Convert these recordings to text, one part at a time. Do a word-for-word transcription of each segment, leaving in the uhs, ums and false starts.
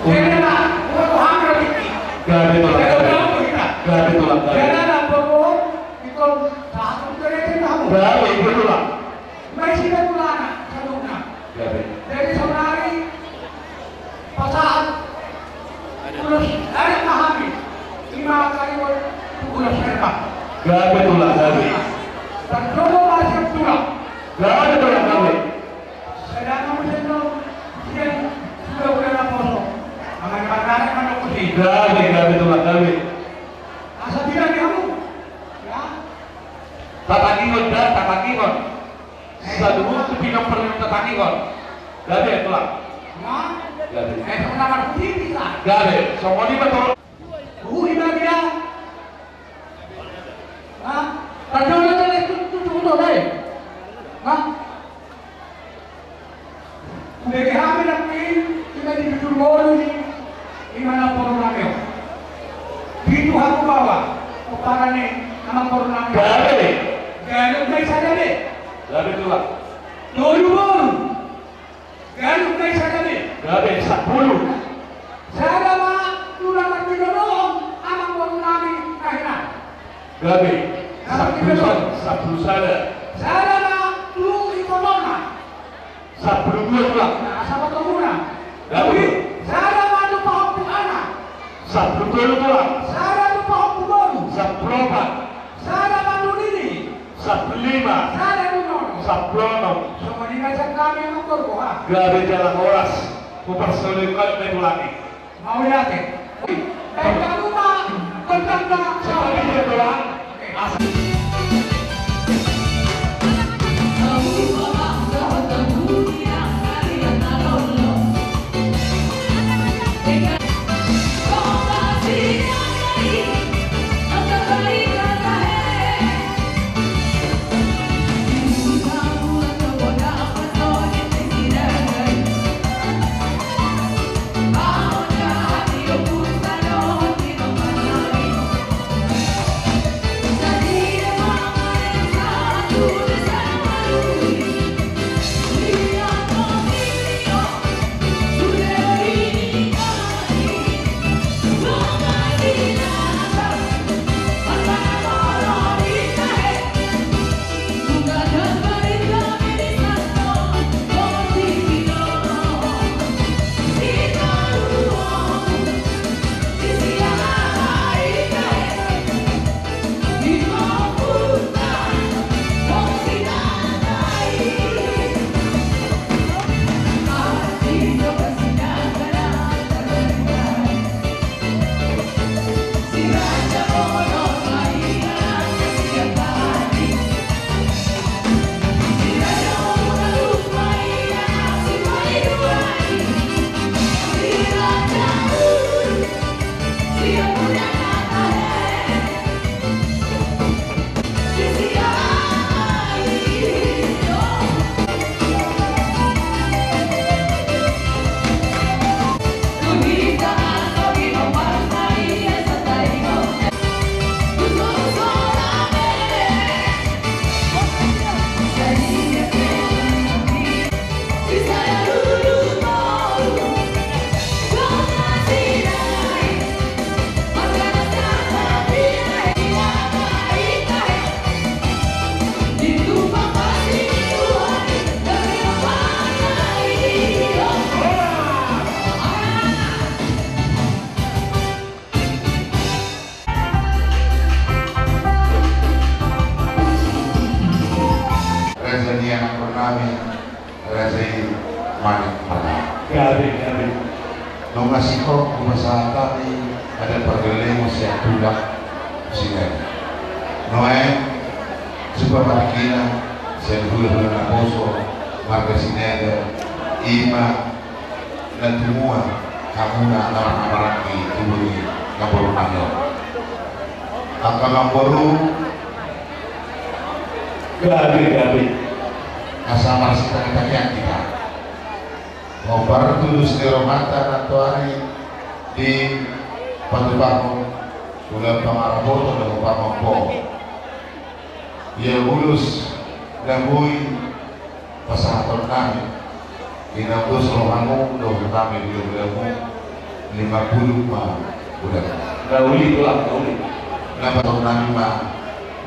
Jadi na, buat hamil tinggi. Gabe tulang, gabe. Jadi na, buat itu satu dari itu kamu. Gabe, gabe tulang. Masih ada tulang, satu na. Gabe. Jadi saudari, pasahat ulos, ada pahami. Lima kali ulos serba. Gabe tulang, gabe. Dan coba masih tulang. Gabe tulang, gabe. Sedang kamu sedang, dia sudah udah naposo. Aman makanan mana kusi. Gabe, gabe tulang, gabe. Asal tidak kamu. Ya. Tatangihon da, tatangihon. Saluhut tu pinompar ni tatangihon. Gabe, tulang. Gabe. Gabe. Songon i ma, tulang. Hah? Tadi udah tulis tu, tu, tu, tu, deh. Hah? Udah di hamil nanti, kita di jujur mulu ni. Di mana porun nami? Di tu aku bawa. Kepala ni, nama porun nami? Gabe. Gabe, gabe saja deh. Gabe tulang. Tolu porun. Gabe, gabe saja deh. Gabe, sampulu. Sada ma tulang na pinodohon, nama porun nami, kahina. Gabe, sampulu sada, sampulu sada. Sada ma tulang di porun nami. Sampulu dua tulang. Nah, sampulu dua. Gabe. Sada ma tu pahompu anak. Sampulu tolu tulang. Sada tu pahompu boru. Sampulu opat. Sada ma tu nini. Sampulu lima. Sada tu nono. Sampulu onom. Songon i ma sian hami, ukur boha. Gabe jala horas. Huparsaulihon hami ma tulang i. Mauliate. Baik, jangan lupa, tentang Raja ni anak nami, raja i manik pala. Gabe, gabe. Nunga sihok hupasahat hami adat pargellengon sian tulang Sinaga. Nuaeng, supa margina sian hulahula naposo marga Sinaga, ima na tumua hamuna na marhahamaranggi tubu ni namboru nami on. Angka namboru. Gabe, gabe. Asa marsitangitangian hita. Hombar tudos ni rohanta nantoari dipatupahon ulaon pangarapoton dohot pamompohon. Ia ulos na boi pasahaton nami, di na dos rohamu dohot hami hulahulamu, Lima puluh ma bulan. Nauli, tulang, nauli. Na pasahaton nami ma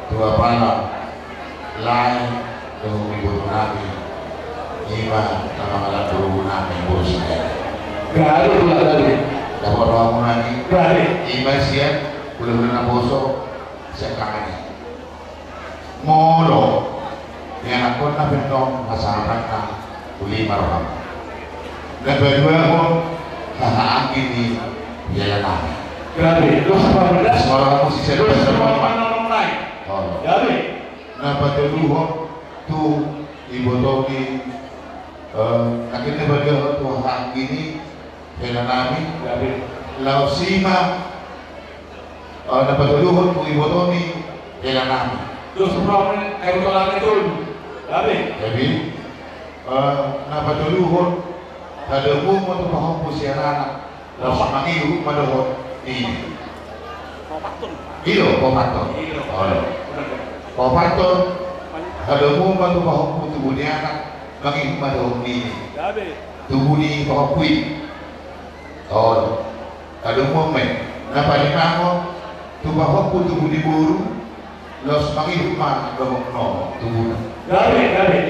tu apala lae dohot iboto nami, i ma na mangalap boru nami, boru Siregar. Gabe, tulang, gabe. Dapot rohamu nami. Gabe. I ma sian hulahula naposo sian tangan i. Molo ianakhonna pe antong, pasahatanna uli ma roham. Na paduahon, hahaanggi ni hela nami. Gabe, dos ma, dos. Suara musik, dos, dos, dos. Gabe. Na patoluhon, tu iboto ni, eh, nangkin na paduahon tu hahaanggi ni hela nami. Gabe. Laos i ma, eh, na patoluhon tu iboto ni hela nami. Dos roham, eh, iboto nami tolu. Gabe. Gabe. Eh, na patoluhon, hadomuan ma tu pahompu sian anak. Laos mangihut ma dohot nini. Paopathon. I do, paopathon. I do. Olo. Paopathon, hadomuan ma tu pahompu tubu ni anak, mangihut ma dohot nini. Gabe. Tubu ni pahompu i. Olo. Hadomuan ma i. Na palimahon, tu pahompu tubu ni boru, laos mangihut ma dohot nono tubuna. Gabe, gabe.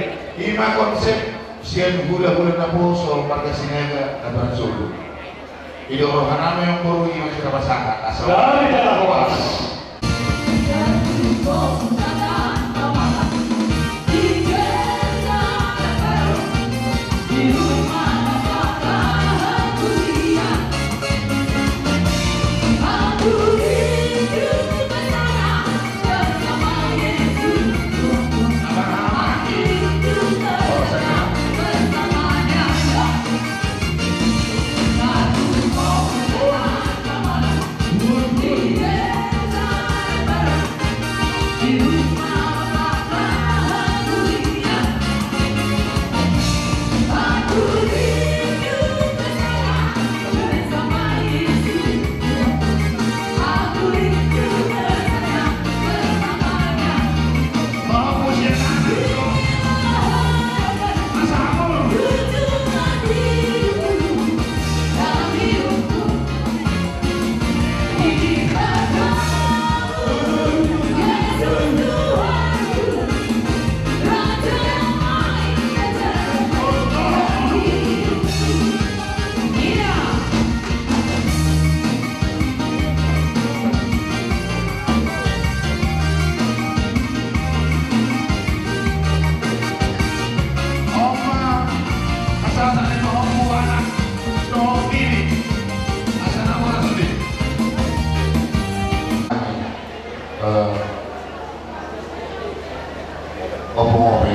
I ma konsep sian hulahula naposo marga Sinaga na parjolo. Didok roha nami, amang boru, i ma hita pasahat. Asa gabe jala horas. Eh, opo ngope.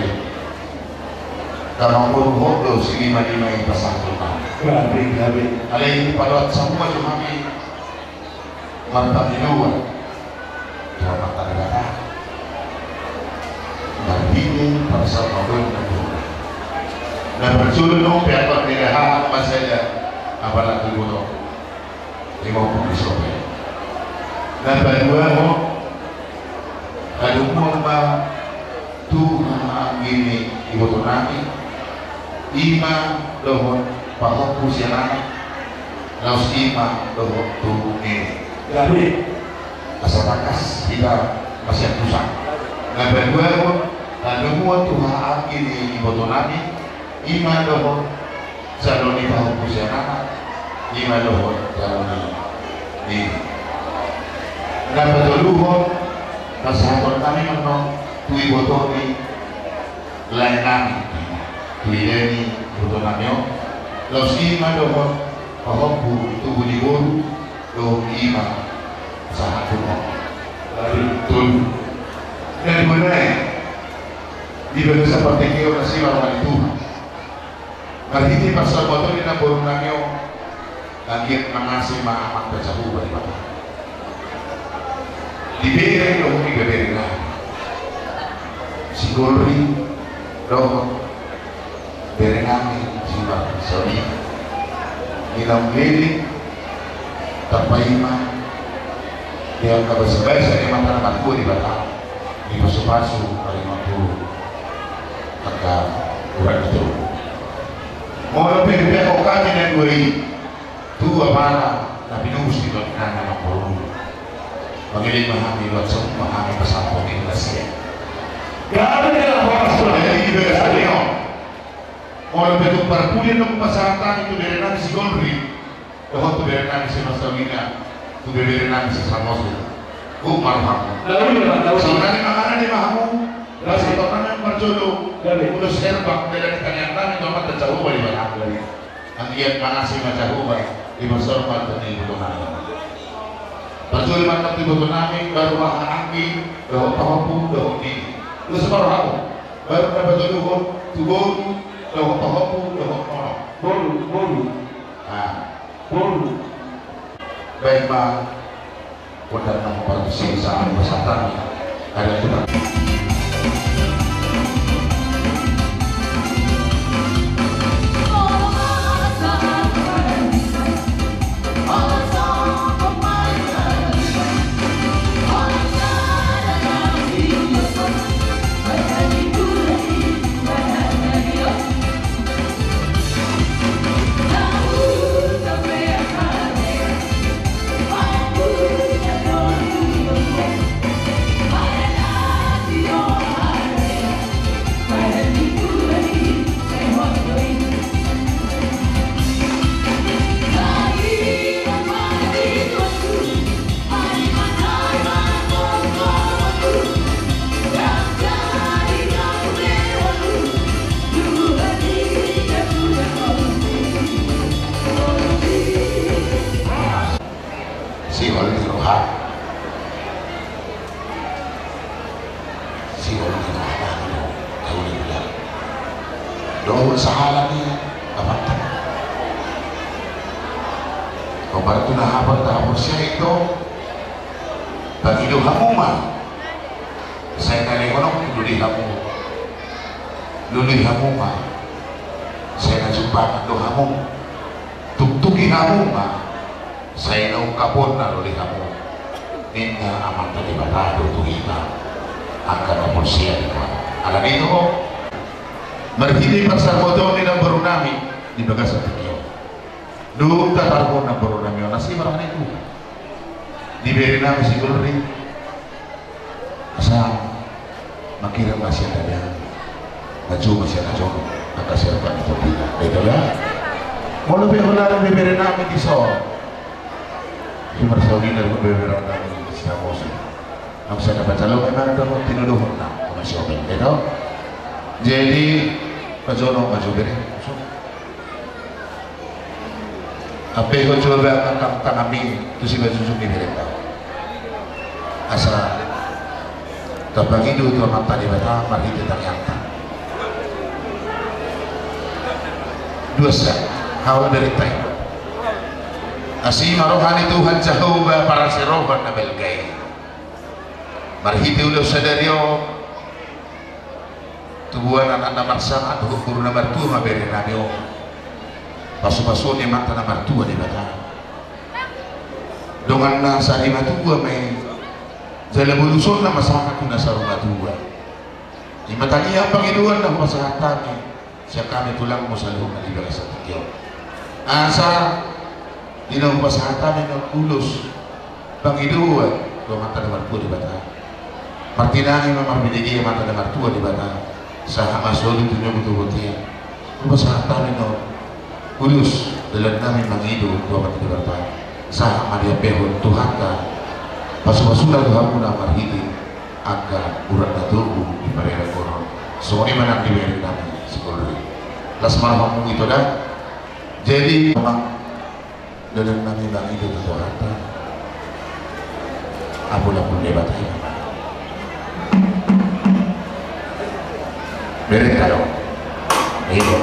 Karena umur hot do si lima lima i pasahaton. Gabe, gabe. Alai padohan samua jo hami marpangidoan tu Amanta Debata. Marhite pasahaton na parjolo nang pe, apa ni, aha, masaya apa na tu boto. Lima puluh sope. Na paduahon, hadomuan ma tu hahaanggi ni iboto nami, i ma dohot pahompu sian anak, laos i ma dohot tubu ni. Gabe. Asa tangkas hita masiantusan. Na paduahon, hadomuan tu hahaanggi ni iboto nami, i ma dohot jalo ni pahompu sian anak, i ma dohot jalo ni, ni. Na patoluhon, pasahaton nami ma antong tu iboto ni lae nami, tu ida ni iboto nami on, laos i ma dohot pahompu tubu ni boru, dohot i ma sahat tu on. Tolu. Na dua nai, di bagasan partingkian on, na simarga ni Tuhan. Marhite parsamotan ni namboru nami on, anggiat mangasi ma amanta Jahowa Debata. Di bere dohot di bebere nami. Si Golri dohot bere nami si Marsaudi. Di naung leleng, tapaima di angka basabasa ni Amanta na martua Debata. Dipasupasu paling mampu angka urat itu. Molo pe dipeak hami na dua i, Tua pala na pinusi do nang na mangkorun. Mangiling ma hami, luat saut ma hami pasampung ni Indonesia. Gabe na horas. Jadi di bagasan ni on, molo pe tung parpudi nunga pasahat hami tu bere nami si Golri, dohot tu bere nami si Marsaulina, tu bere nami si Samosir. Gok ma rohamu. Saonari mangaranto ma hamu. Gabe. Saonari ma parjolo. Gabe. Ulos herbang dalan ni tangiang nami tu Amanta Jahowa Debata. Gabe. Anggiat mangasihon ma Jahowa, dipasahat ma tu iboto nami. Parjolo ma tu iboto nami, baru ma anggi, dohot pahompu, dohot nini. Ulos ma rohamu. Baru na pajolo tu boru, dohot pahompu, dohot nono. Boru, boru. Ah. Boru. Baik ma. Kota na partusi sa bersatan. Ada kita. Sihol ni roha. Sihol ni roha. Dohot sahala ni apanta. Obar tu na hapar ta hapar sia itu. Bagi do hamu ma. Sai na lehononku lului hamu. Lului hamu ma. Sai na jumpang do hamu. Tuktuki hamu ma. Sai na ungkaponna lului hamu. Ninna Amanta Debata do tu hita. Angka na porsea di Tuhan. Alani i do. Marhite parsarmoton ni namboru nami di bagasan tingki on. Dung tatarbo namboru nami on, asi ma roha ni Tuhan. Di bere nami si Golri. Asa manghirim ma sian dada, maju ma sian ajon, angka serpa ni topina. Betul ya? Molo pe holan bebere nami dison. Si Marsaulina dohot bebere nami di Samosir. Nunga sai dapat calon memang dohot tinodohon na. Masih open, betul? Jadi, pajono maju bere. Ampehon jo ba angka tanganmi tu simanjujung ni berenta. Asa tapangido tu Amanta Debata marhite tangiangta. Dua sa, hau berenta i. Asi ma roha ni Tuhan Jahowa parasi roha na balga i. Marhite ulos sadari on. Tubuan anak na marsangap, dohot boru na martua ma bere nami on. Pasupasu ni Amanta na martua Debata. Dongan na sari matua ma i. Jala bolusonna ma sahat tu na saur matua. I ma tangiang pangidoan na hupasahat hami. Sian hami tulangmu saluhutna di bagasan tingki on. Asa di na hupasahat hami na ulos pangidoan tu Amanta na martua Debata. Martinangi ma marbinege Amanta na martua Debata. Sahat ma solu tu nyogu tu bontean. Hupasahat hami na ulos dalan nami mangido tu Amanta Debata. Sahat ma diampehon Tuhanta pasupasuna tu hamuna marhite angka urat na togu di parelak on. Songon i ma nang di bere nami si Golri. Las ma rohamu ito da. Jadi memang dalan nami mangido tu Tuhanta. Ampun ampun Debata i. Berenta do. Ito.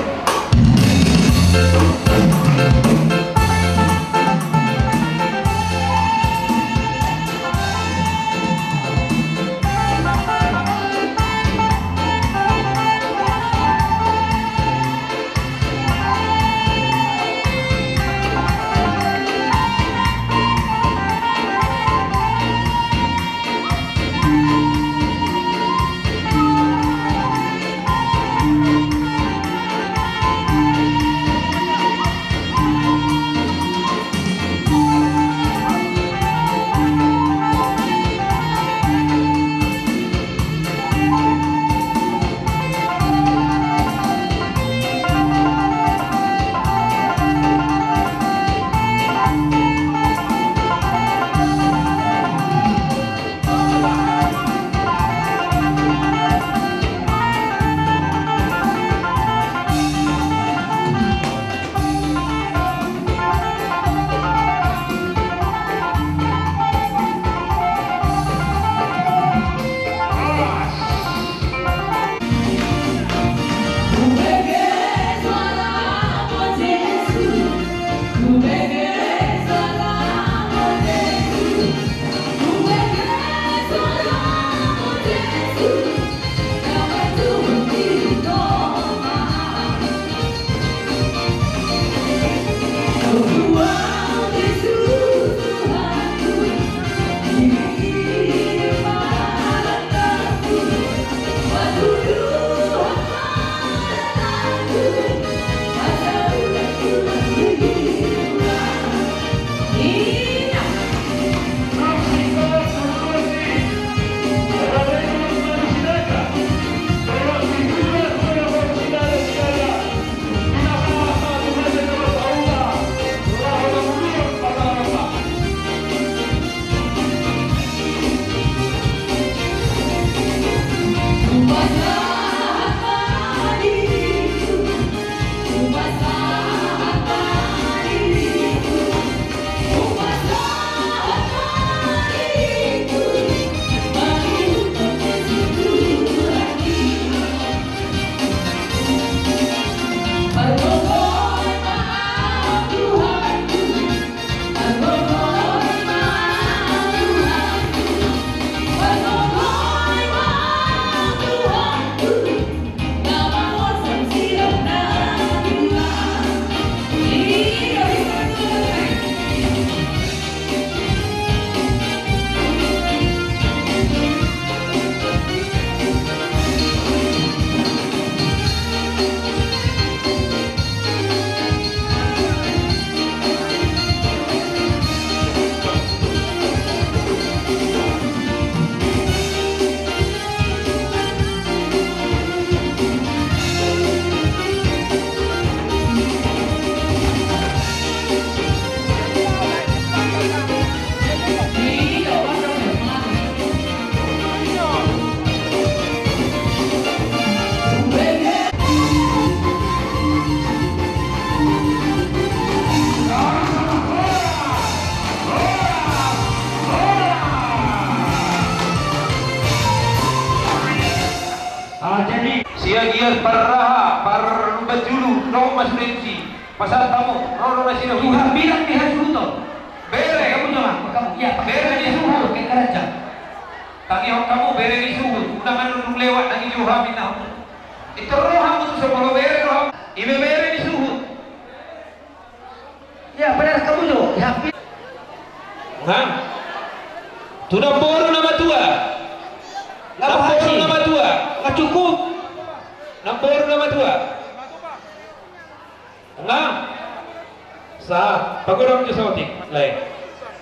Sude tusi. Pasahat hamu, ro do nasida. Tuhan bilang di hasuhuton. Bere. Hamu jolo, hamu, ia, bere ni suhut. Kekeraja. Tangihon hamu bere ni suhut. Unang annon dung lewat, nang ijou hami na. Itu ro hamu tu so molo bere ro hamu. Ibebere ni suhut. Ia, benar hamu jo. Ia, pi-, Nah. Tu namboru na matua. Namboru na matua. Nggak cukup. Namboru na matua. Nah. Sa, pagodang jo saotik. Lae.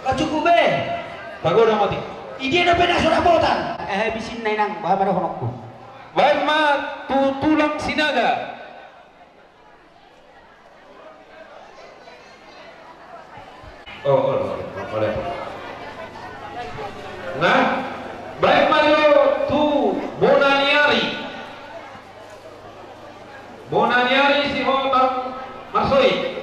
Nggak cukup be. Pagodang otik. Idia na pena so dapotan. Eh, bisin na inang, bahen ma dohononku. Bahen ma tu tulang Sinaga. Oh, oh, oh, oh, oh. Nah, bahen ma jo tu bona ni ari. Bona ni ari Sihotang Marsoi.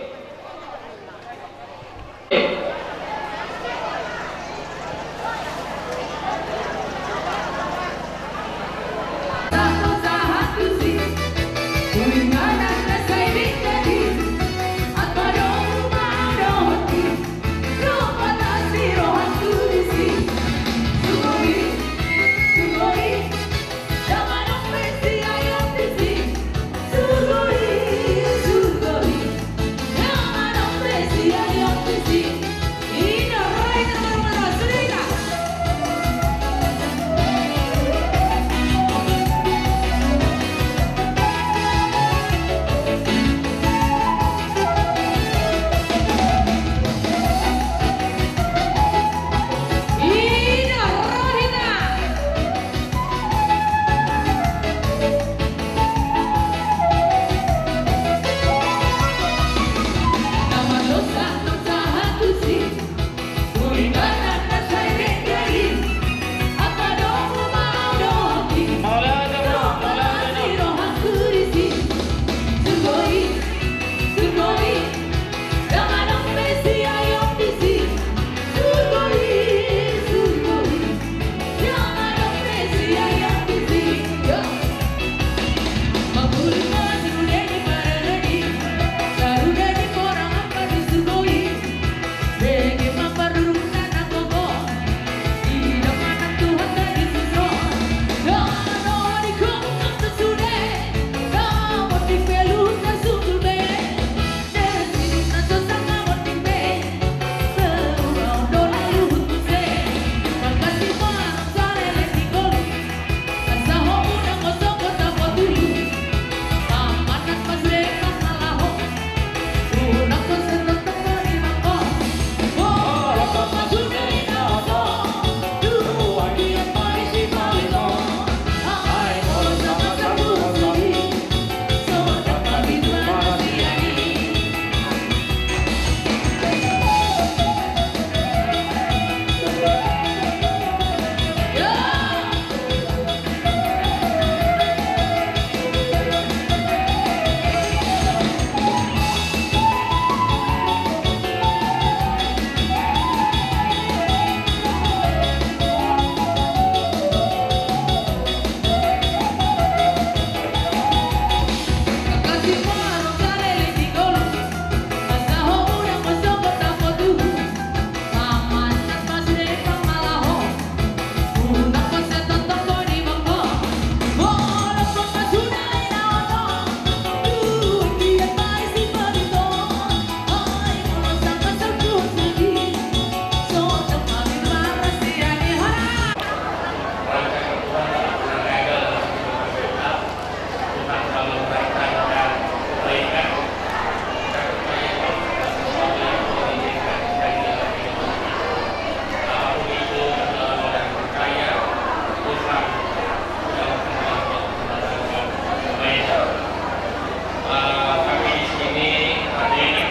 Kami di sini hadir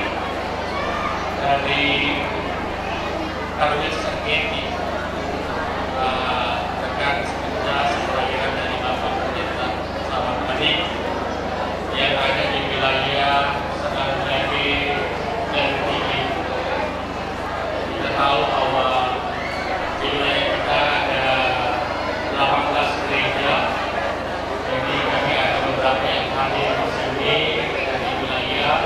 dari Tarwis Sengketi, eh, rekan sekerja sepelayanan dari Bapak Pendeta Selamat Manik yang ada di wilayah Sanggar Jati dan Tinggi. Kita tahu bahwa di wilayah kita ada delapan belas gereja. Jadi kami ada beberapa yang hadir di sini dari wilayah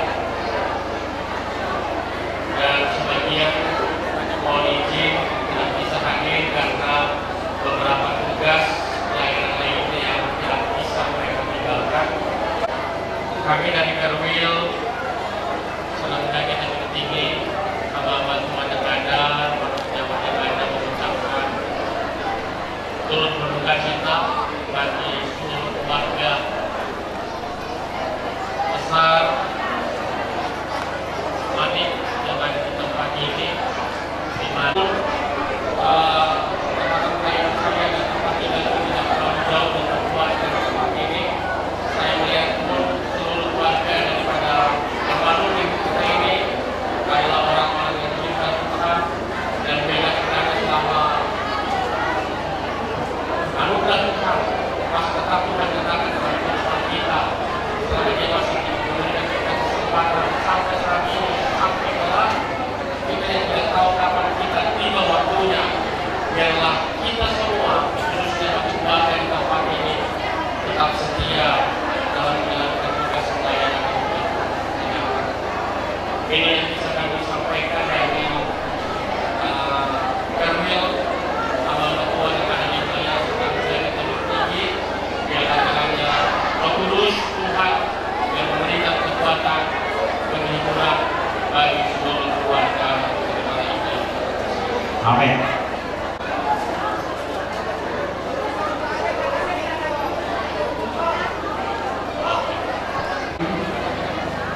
Amin.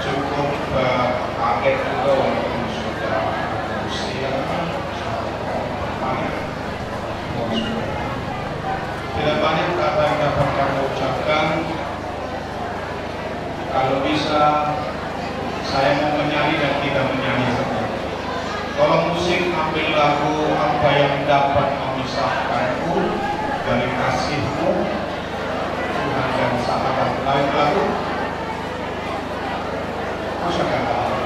Cukup, eh, kaget juga walaupun sudah usia, sudah banyak. Tidak banyak kata yang dapat kami ucapkan. Kalau bisa, saya mau menyanyi dan tidak menyanyi saja. Tolong musik ambil lagu Apa Yang Dapat Memisahkanku dari Kasih-Mu, Tuhan dan Sahabat. Lain lagu? Masa nggak tahu?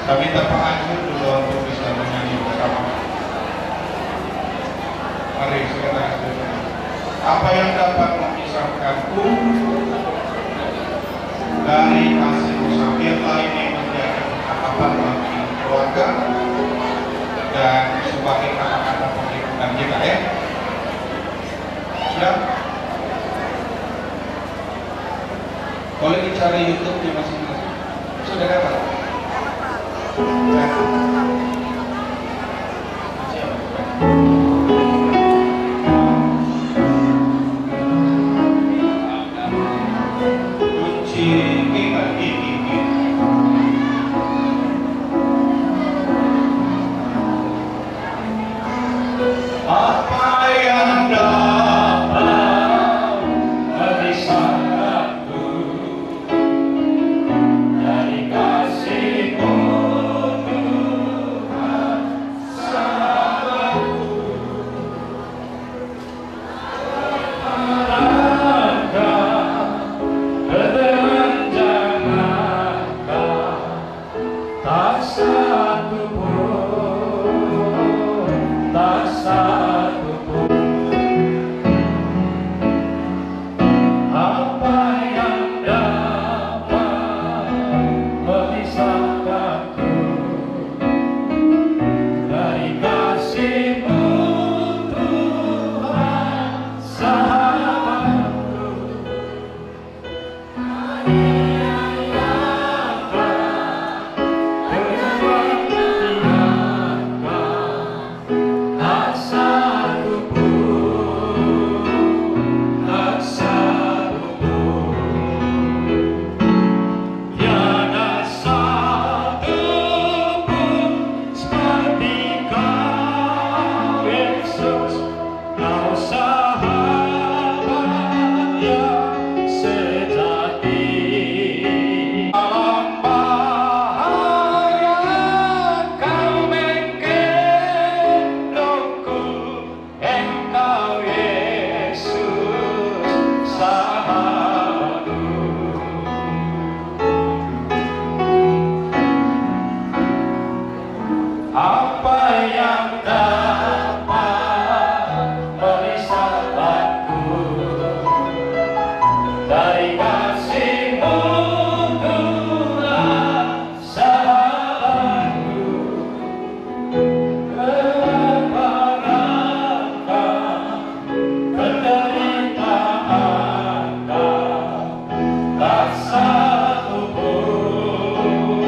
Saya minta Pak Anjur juga untuk bisa menyanyi bersama. Mari, silakan. Apa yang dapat memisahkanku dari kasih-Mu? Biarlah ini menjadi harapan bagi keluarga dan sebagai kata-kata penghibur kita, ya. Sudah? Boleh dicari YouTube-nya masing-masing. Sudah dapat? Ya. Kunci kita ini. Apa yang dapat memisahkanku dari kasih-Mu, Tuhan, sahabatku? Rangka keteranjangan. Tak satu pun, tak satu pun. Apa yang dapat memisahkanku dari kasih-Mu, Tuhan, sahabatku? Tiada satu pun seperti Kau, Yesus. Kau sahabat yang sejati. Dalam bahaya Kau menggendongku, Engkau Yesus sahabatku. Apa yang dapat memisahkanku dari kasih-Mu, Tuhan, sahabatku? Keparangan, penderitaan, tak satu pun,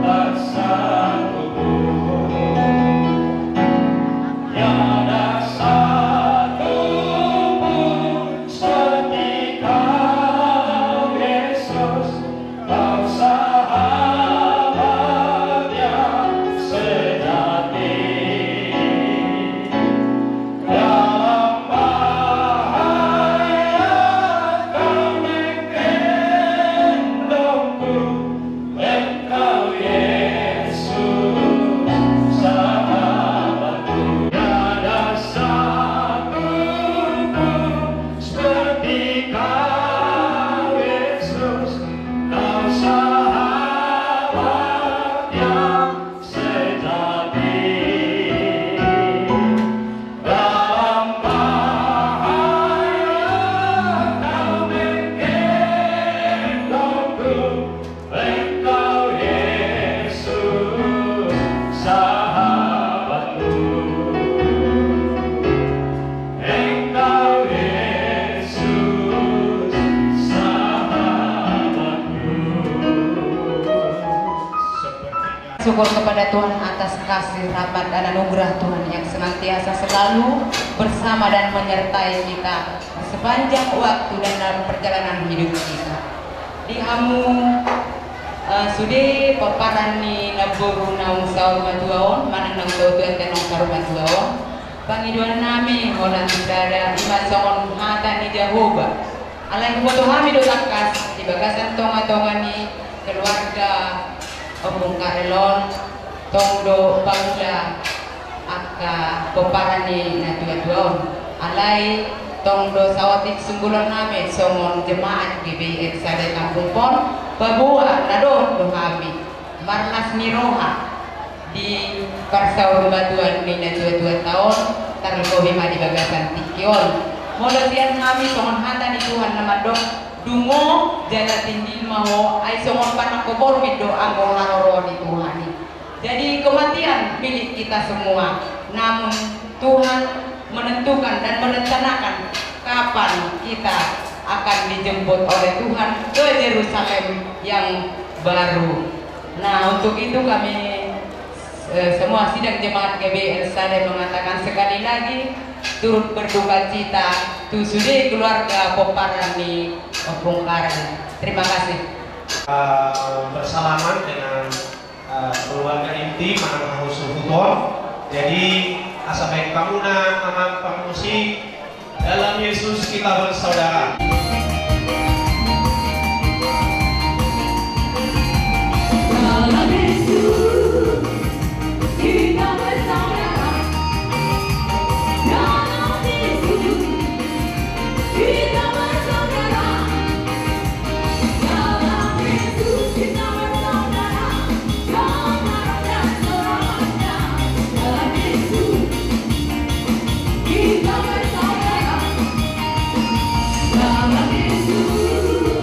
tak satu pun. Syukur kepada Tuhan atas kasih rahmat dan anugerah Tuhan yang senantiasa selalu bersama dan menyertai kita sepanjang waktu dan dalam perjalanan hidup kita. Di hamu, eh, sude pomparan ni namboru naung saur matua on, manang naung saur matua on, pangidoan nami holan tu sada ima songon hata ni Jahowa. Alai huboto hami do tangkas di bagasan tonga-tonga ni keluarga Ompung Karel on, tong do paula angka pomparan ni natua-tua on. Alai tong do saotik sunggulon nami songon jemaat G B I N sada Kampung Pon, paboa na dohot do hami marlas ni roha di parsaur matuan ni natua-tua on, tarlobi ma di bagasan tingki on. Molo sian hami songon hata ni Tuhan na mandok, dungo jala tindil ma ho, ai songon panangko borngin do anggo haroro ni Tuhan i. Jadi kematian milik kita semua, namun Tuhan menentukan dan merencanakan kapan kita akan dijemput oleh Tuhan ke Yerusalem yang baru. Nah, untuk itu kami, eh, semua sidang jemaat G B I N sada mengatakan sekali lagi, turut berduka cita tu sude keluarga pomparan ni Ompung Karel. Terima kasih. Eh, bersalaman dengan, eh, keluarga inti manang hamu suhut on. Jadi, asa baen hamuna, amang parmusik, dalam Yesus kita bersaudara. Dalam Yesus kita bersaudara. Dalam Yesus kita bersaudara. Dalam Yesus kita bersaudara. Dalam Yesus. Kita bersaudara dalam Yesus,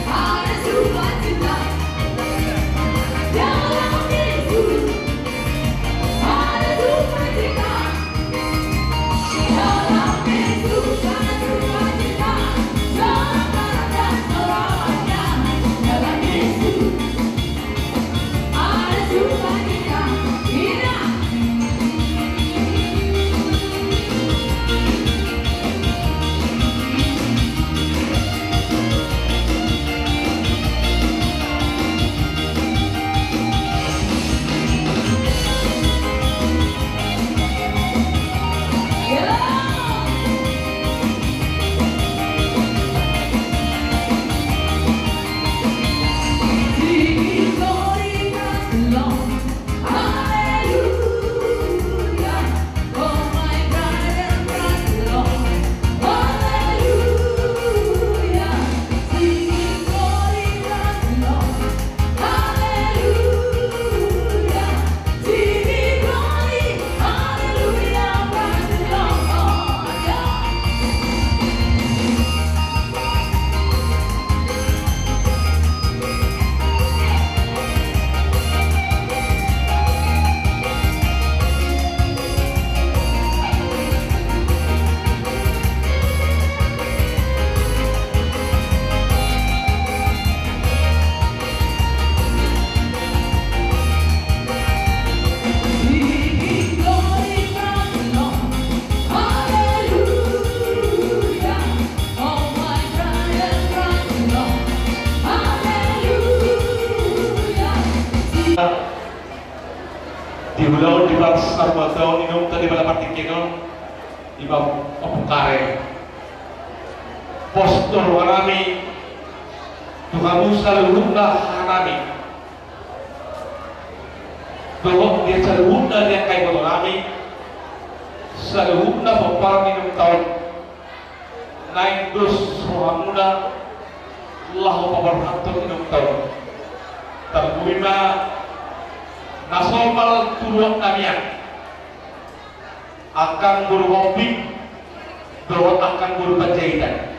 ada sukacita. Dalam Yesus, ada sukacita. Dalam Yesus, ada sukacita. Dalam Yesus. Di ulaon di parsaurmatuaon ni inongta di bagasan partingkian on, ima Ompung Karel. Pos do roha nami tu hamu saluhutna haha nami. Dohot di saluhutna di angka iboto nami, saluhutna pomparan ni inongta on. Naeng dos rohamuna laho paborhathon inongta on. Tarlumobi ma na somal tu luat nami an. Angkang boru Hombing dohot angkang boru Panjaitan.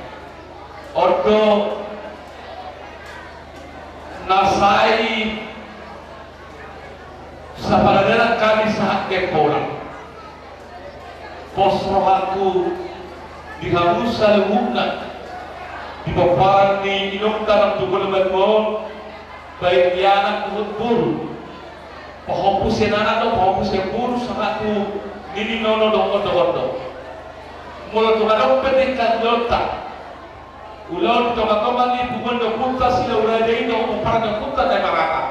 On do na sai saparadanan hami sahat Gembolang. Pos rohangku di hamu saluhutna di pomparan ni inongta naung tu jolo matua on, baik di anak dohot boru. Pahompu sian anak do, pahompu sian boru, sahat tu nini nono dohot ondo-ondo. Molo tung adong pe tingki ulaonta, ulaon di tonga-tonga ni punguan ni ompunta Silau Raja i dohot pomparan ni ompunta Naimarata,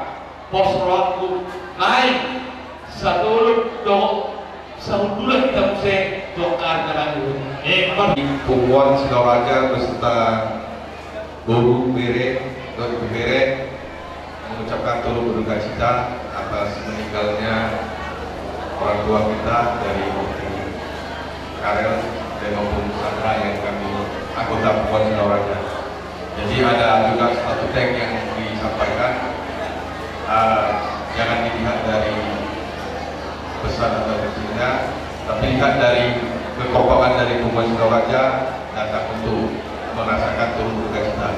pos rohangku naeng satolop dohot sahundulan hita muse tu angka ari na baru. Eh, punguan Silau Raja beserta boru, bere, dohot ibebere mengucapkan turut berduka cita atas meninggalnya orang tua kita dari Karel dan maupun Sandra yang kami anggota punguan Silau Raja. Jadi ada juga satu teks yang disampaikan, eh, jangan dilihat dari besar atau kecilnya, tapi lihat dari kekompakan dari punguan Silau Raja datang untuk merasakan turut berduka cita.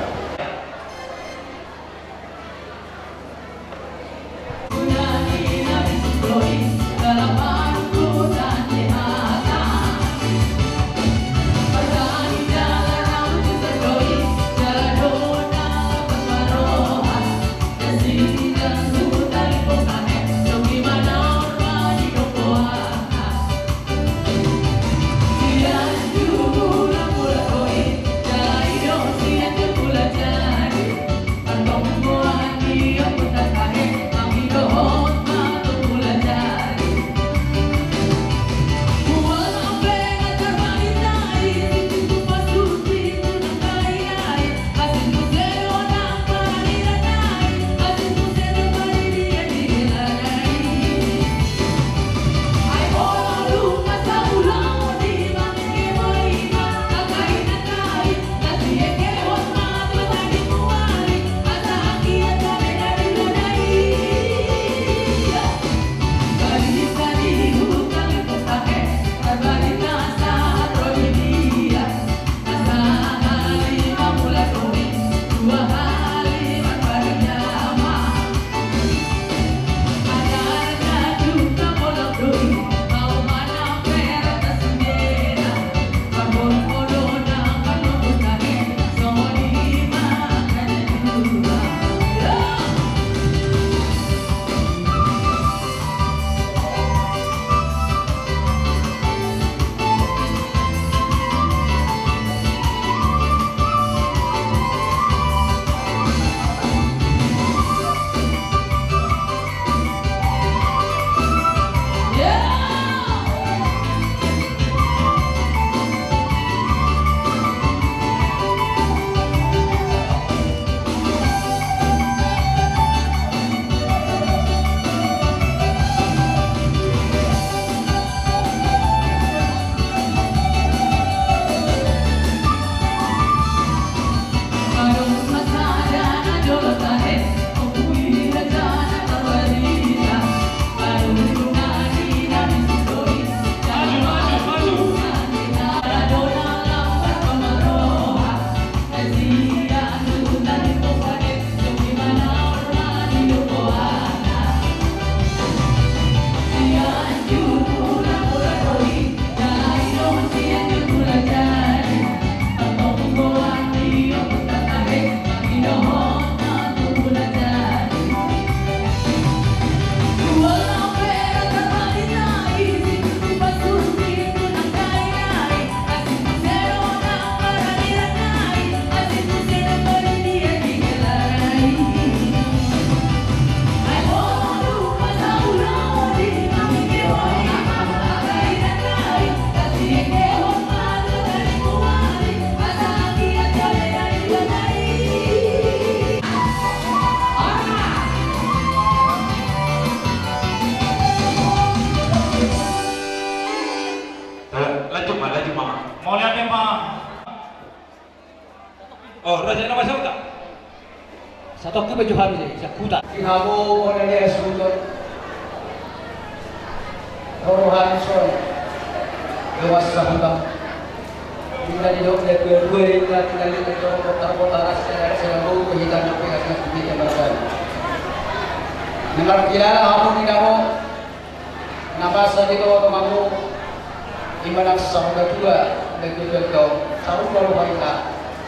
Lanjut ma, lanjut ma. Mauliate ma. Oh, raja nama siapa? Satu ke baju habis, saya kuta. Di hamu, mauliate suhut. Roro Hanson. Dewas Sahuta. Inna di dok dia dua-dua, inna tinggal di dok kota-kota ras, saya, saya mau ke hitam, tapi ras, ras, di jam berapa? Nomor kilala, hamu di dok. Na masa di bawah pemamu, ima na sahuta tua, dan juga kau, sahuta roha ita,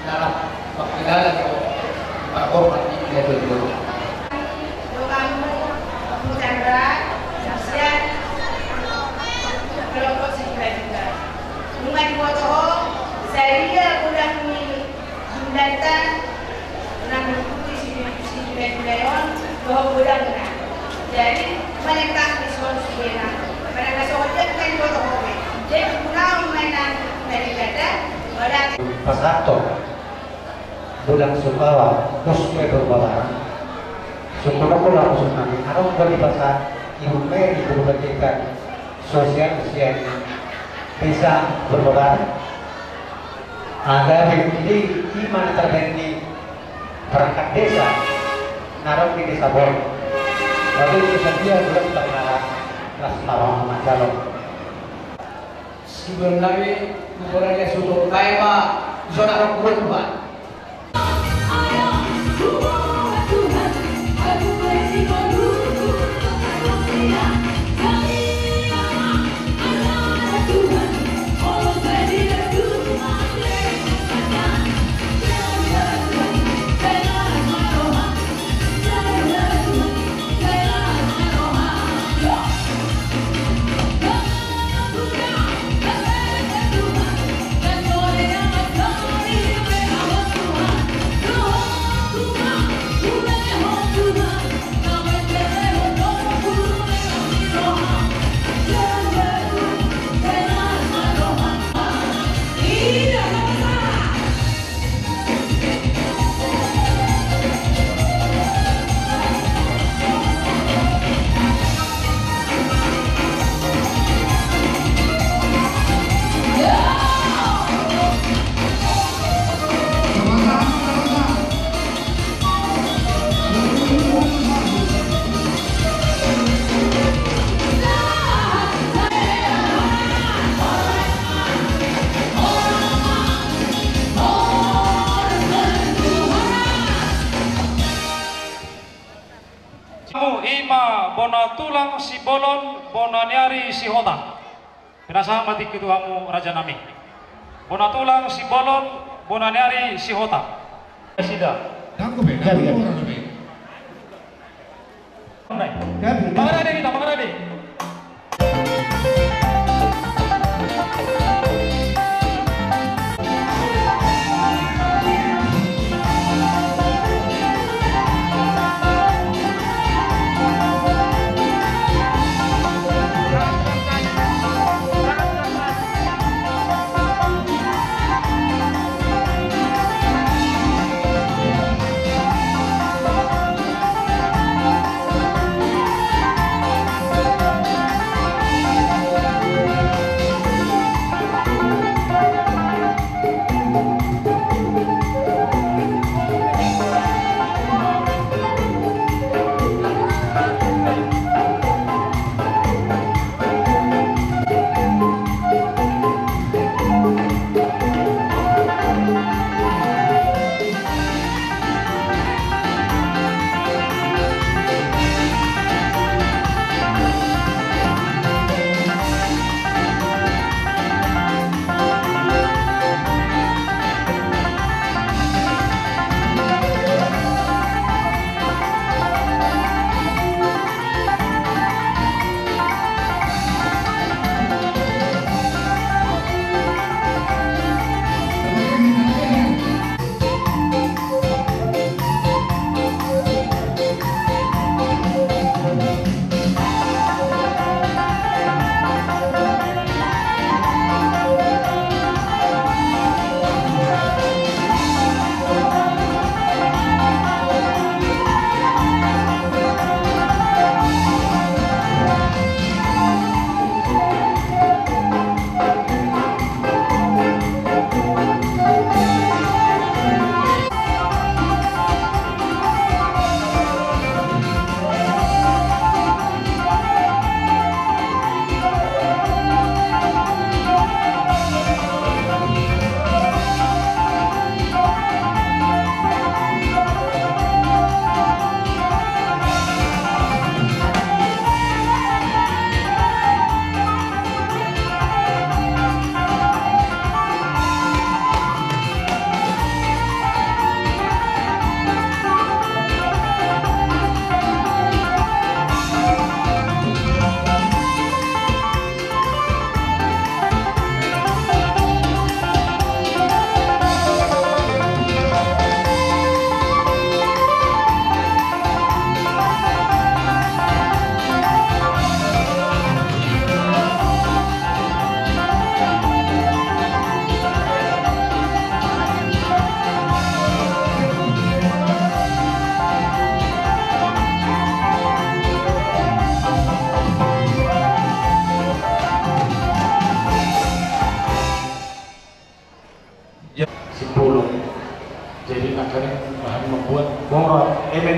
na rap, makilala kau, parhormat di dia dulu. Doamu, Ompu Chandra Sian kelompok Sigilagiga. Nunga diboto ho sadia godang ni jumlahta na mengikuti Sigilagiga on dohot godangna. Jadi, melekat di son sugena. Pada na songon dia nunga diboto ho be. Jadi, gunaon ma inang tadi kata, pada pasahathon Bulan Sumbawa, khususnya Purbabarang. Sungkun-ungkun langsung nami, adong do di basa Ibu Mary, Guru P P K sosial sian desa Purbabarang. Gabe di i ma na terbaen ni perangkat desa na adong di desa Bor. Tapi itu saja belum terkenal las marong majalong. Sebelum nami kuburan Yesus, kayak apa? Zona kuburan Tuhan. Hamu i ma bona tulang Sibolon, bona ni ari Sihota. Pinasahat ma tingki tu hamu raja nami. Bona tulang Sibolon, bona ni ari Sihota. Nasida. Tangguh be, gabe, gabe. Gabe. Mangarade hita, mangarade.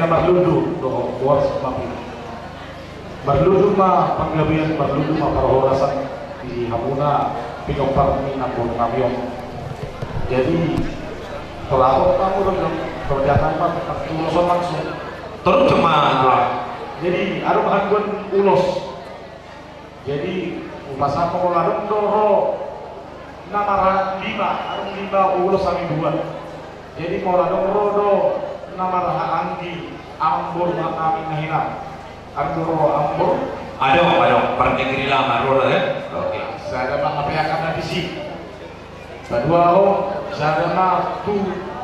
Marlundu dohot boras ma pin. Marlundu ma panggabean, marlundu ma parhorasan di hamuna pinompar ni namboru nami on. Jadi, tolap ma ulos, tolap ma ulos langsung. Torus ma. Jadi, adong haduan ulos. Jadi, upasahat molo adong do ro na marhaha lima, adong lima ulos hami dua. Jadi, molo adong ro do na marhaha anggi, amangboru ma hami na hinang. Adong do ro amangboru? Adong, adong. Parnegrila ma ro do, ya? Oke. Sada ma hape angka na disi. Paduahon, sada ma tu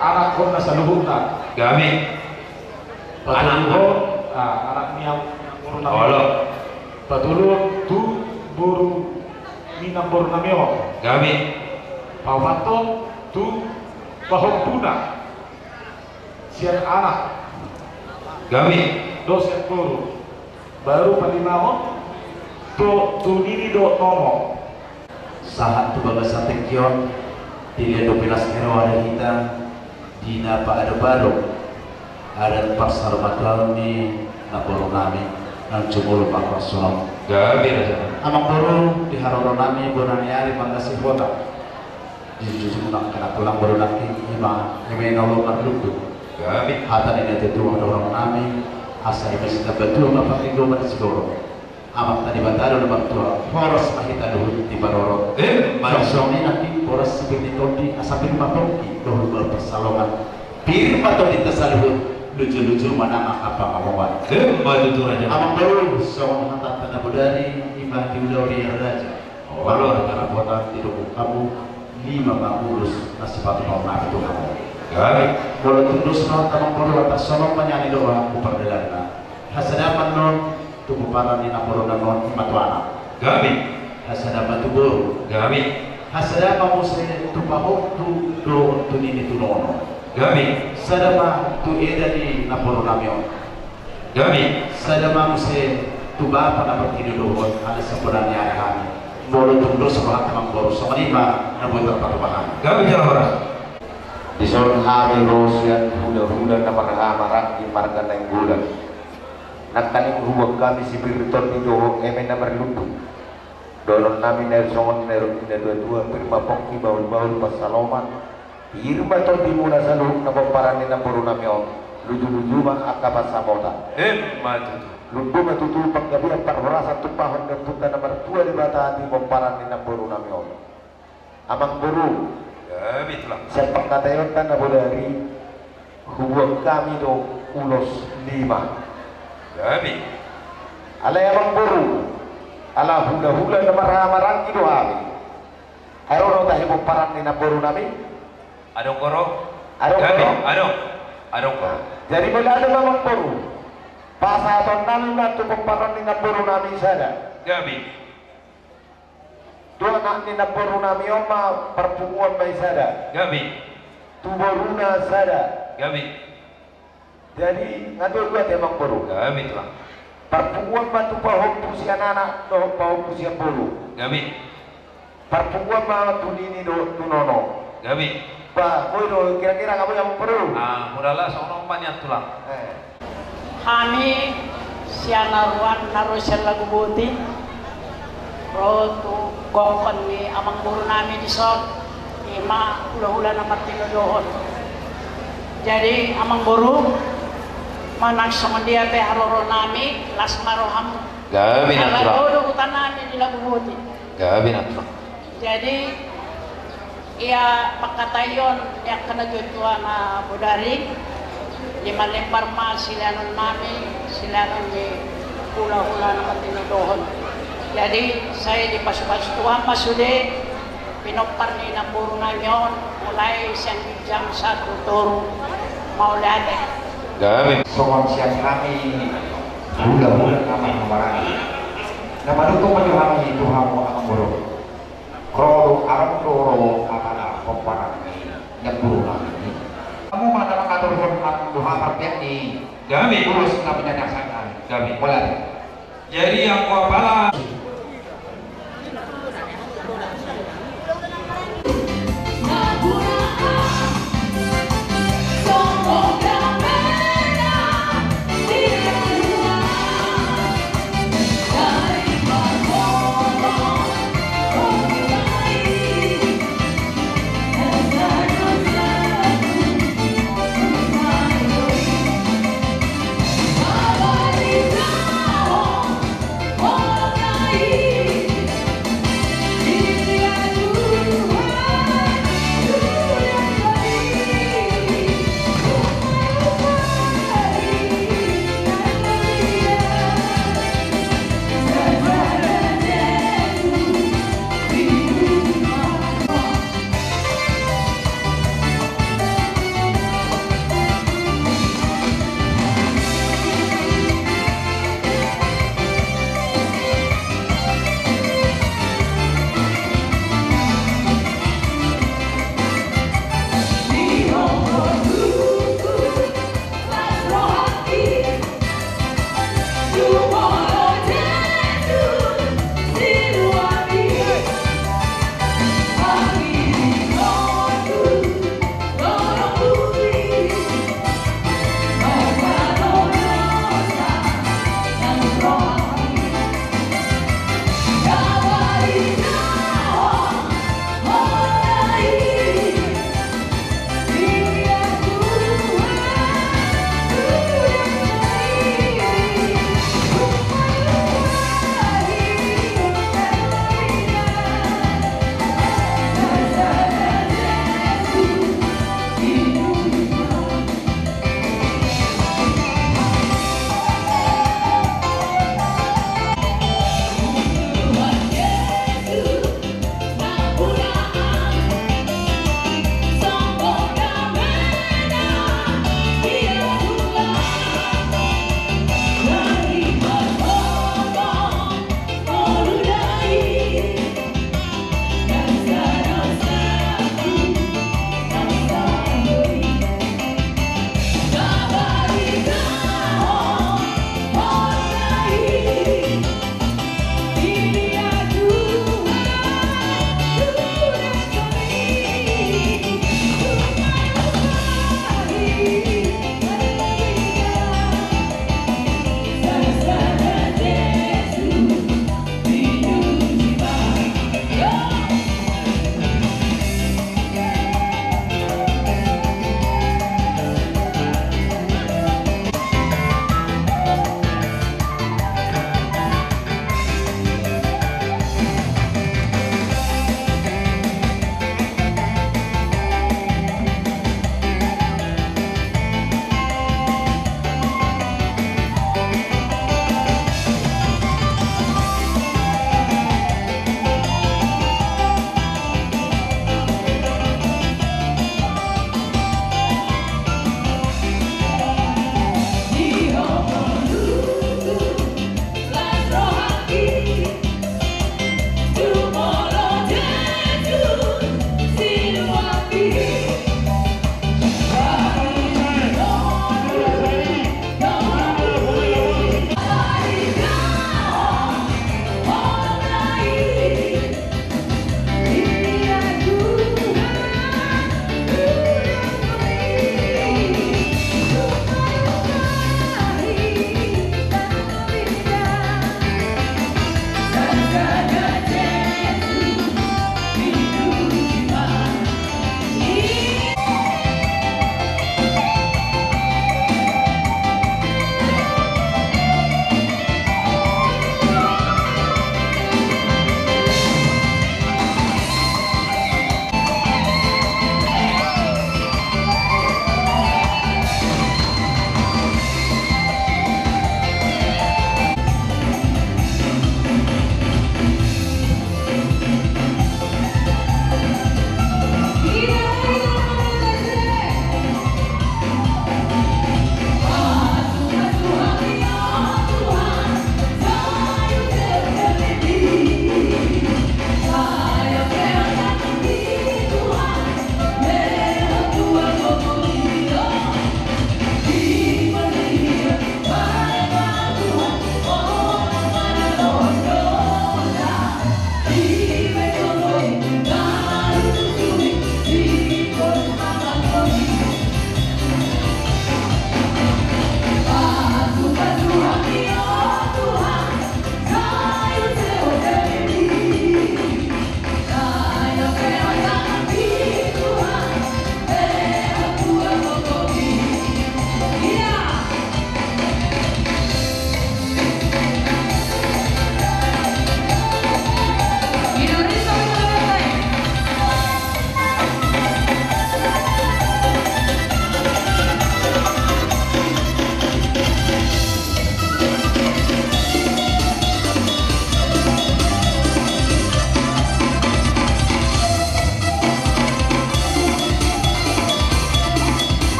anakhon na saluhutna. Gabe. Patoluhon, ah, anak ni amangboru nami. Olo. Patoluhon tu boru ni namboru nami on. Gabe. Paopathon tu pahompuna. Sian anak. Gabe. Dohot sian boru. Baru palimahon tu, tu nini dohot nono. Sahat tu bagasan tingki on, dilehon dope las ni roha di hita, di na paadop-adop adat parsaurmatuaon ni namboru nami, nang jumolo parhorasan on. Gabe, Raja. Amangboru, di haroro nami bona ni ari mangasi hota. Di jujur nang kena tulang boru nangkin ima, ima na olo marlundu. Gabe. Hata ni natuatua dohot nami, asa ima sitambatua ma panggigoman sigoro. Amanta Debata do na martua, horas ma hita luhut di parorot. Emma tutu. Songon i nangkin boras sipir ni tondi, asa pir ma pongki, dohot boras parsalongan. Pir ma tondinta saluhut, luju-luju ma nang angka pangomoan. Emma tutu, Raja. Amangboru, songon hatanta na bodari, ima di ulaon ni raja. Olo. Molo harapotan didok hamu, lima ma ulos na sipatupaon nami tu hamu. Gabe. Molo tung dos rohanta amangboru, tarsongon ma nian i do hamu pardalanna. Hasada ma annon tu pomparan ni namboru nami on, ima tu anak. Gabe. Hasada ma tu boru. Gabe. Hasada ma muse tu pahompu dohot tu nini tu nono. Gabe. Sada ma tu eda ni namboru nami on. Gabe. Sada ma muse tu bapa na martinodohon, ala sian bona ni ari hami. Molo tung dos rohanta amangboru, songon i ma na boi tarpatupa hami. Gabe jala horas. Dison hami ro sian hulahula na marhaha maranggi marga Nainggolan. Nangkaning huboan hami sipir ni tondi dohot eme na marlundu. Dohonon nami na songon na nidok ni natuatua, pir ma pongki, bahul-bahul pansalongan. Pir ma tondimuna saluhut na pomparan ni namboru nami on, luju-luju ma angka pansamotan. Emma tutu. Lundu ma tutu panggabean parhorasan tumpahon ni Ompunta na martua Debata di pomparan ni namboru nami on. Amangboru. Gabe, Tulang. Sian pangkataionta na bodari, huboan hami do ulos lima. Gabe. Alai amangboru, ala hulahula na marhaha maranggi do hami. Ai ro do tahe pomparan ni namboru nami? Adong do ro. Adong do ro? Gabe, adong. Adong do ro. Jadi molo adong amangboru, pasahaton nami ma tu pomparan ni namboru nami sada. Gabe. Tu anak ni namboru nami on ma parpunguan ma i sada. Gabe. Tu boruna sada. Gabe. Jadi, nga dua-dua te amangboru. Gabe, Tulang. Parpunguan ma tu pahompu sian anak dohot pahompu sian boru. Gabe. Parpunguan ma tu nini dohot tu nono. Gabe. Ba, boi do kira-kira nga boi amangboru? Ah, molo ala songon on ma nian, Tulang. Eh. Hami sian Aruan na ro sian Laguboti, ro tu gokhon ni amangboru nami dison, ima hulahula na martinodohon. Jadi amangboru, manang songon dia pe haroro nami, las ma rohamu. Gabe, Tulang. Ala do huta nami di Laguboti. Gabe, Tulang. Jadi, ia pangkataion ni angka natuatua na bodari, lima lembar ma sileanon nami, sileanon ni hulahula na martinodohon. Jadi, sai dipasupasu Tuhan ma sude pinompar ni namboru nami on, mulai sian ginjang sahat tu toru, mauliate. Gabe. Songon sian hami hulahula na marhaha maranggi, na manungkun ma jo hami tu hamu amangboru. Ro do, adong do ro apala pomparan ni namboru nami. Hamu ma na mangaturhon hami dohot parpeak ni. Gabe. Ulos na pinanjak sangkal. Gabe. Mulai. Jadi anggo apala.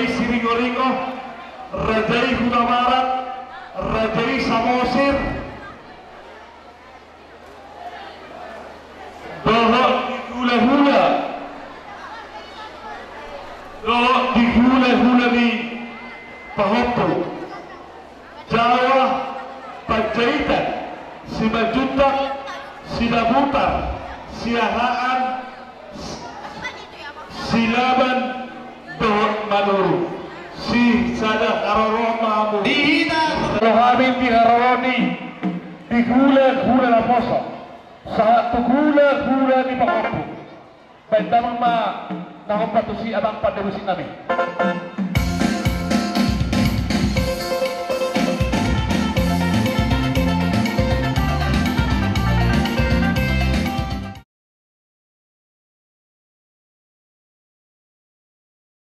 Siringoringo, raja i Hutabarat, raja i Samosir, dohot di hulahula, dohot di hulahula ni pahompu. Jawa, Panjaitan, Simanjuntak, Sidabutar, Siahaan, Silaban, dohot Manurung. Sisada haroro ma hamu. Di hita. Molo hami di haroro ni, di hulahula naposo, sahat tu hulahula ni pahompu. Baen damang ma na hombar tusi abang pande musik nami.